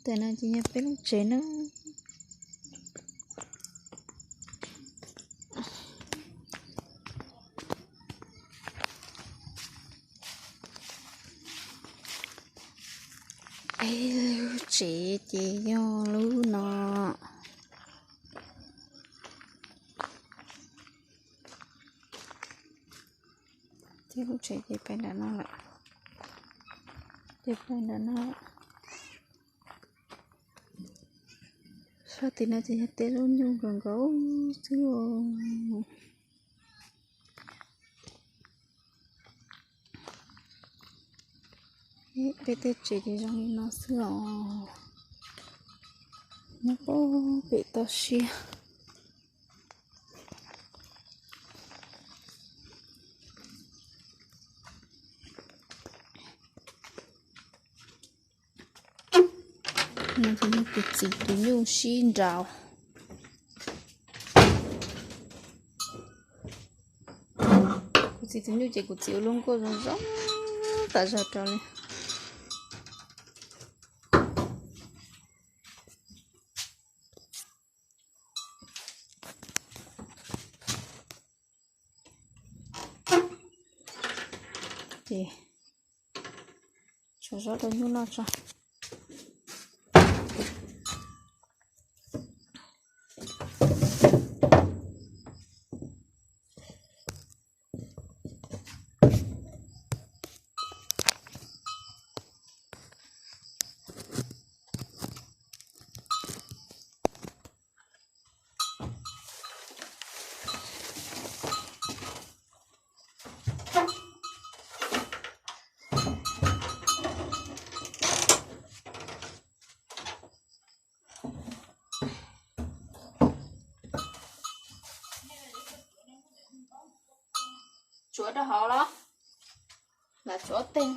Ntawm no ces yog peb lub tsev na. Peb lub tsev ces yog lub no. Peb lub tsev ces peb nram no lawm. Ces peb nram no lawm. Sab tim no ces yog tej lub nyuj nkaus nkaus xwb os. Peb tej tsev ces zoo li no xwb os. Nyob puag pem toj siab. No ces yog kuv txiv tus nyuj sib nraus. Kuv txiv tus nyuj ces kuv txiv ua lub nkuaj zoo zoo tas zog rau li. Ces tshuav zaub rau nyuj noj tso. Tsuav rau hauv los? Lam tsuav ob teg.